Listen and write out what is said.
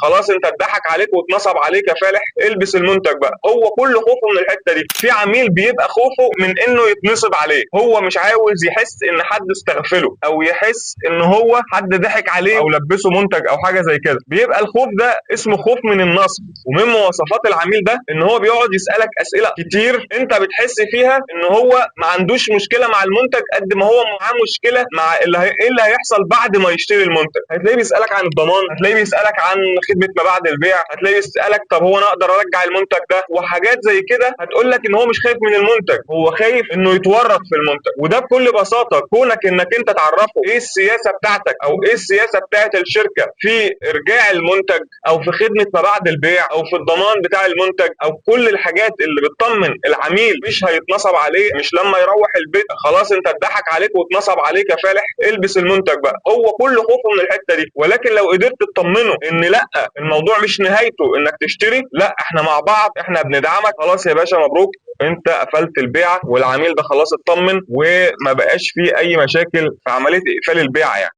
خلاص انت اتضحك عليك واتنصب عليك يا فالح، البس المنتج بقى. هو كل خوفه من الحتة دي. في عميل بيبقى خوفه من انه يتنصب عليه، هو مش عاوز يحس ان حد استغفله او يحس ان هو حد ضحك عليه او لبسه منتج او حاجة زي كده. بيبقى الخوف ده اسمه خوف من النصب. ومن مواصفات العميل ده ان هو بيقعد يسالك اسئلة كتير انت بتحس فيها ان هو ما عندوش مشكلة مع المنتج قد ما هو معاه مشكلة مع ايه اللي هيحصل بعد ما يشتري المنتج. هتلاقيه بيسالك عن الضمان، هتلاقيه بيسالك عن خدمة ما بعد البيع، هتلاقيه بيسالك طب هو انا اقدر ارجع المنتج ده وحاجات زي كده. هتقول لك ان هو مش خايف من المنتج، هو خايف انه يتورط في المنتج. وده بكل بساطة كونك انك انت تعرفه ايه السياسة بتاعتك او ايه السياسة بتاعت الشركة في ارجاع المنتج او في خدمة ما بعد البيع او في الضمان بتاع المنتج او كل الحاجات اللي بتطمن العميل مش هيتنصب عليه. مش لما يروح البيت خلاص انت اتضحك عليك واتنصب عليك يا فالح، البس المنتج بقى. هو كل خوفه من الحتة دي. ولكن لو قدرت تطمنه ان لا، الموضوع مش نهايته انك تشتري، لا احنا مع بعض، احنا بندعمك، خلاص يا باشا مبروك، انت قفلت البيعة والعميل ده خلاص اطمن وما بقاش فيه اي مشاكل في عملية اقفال البيعة يعني.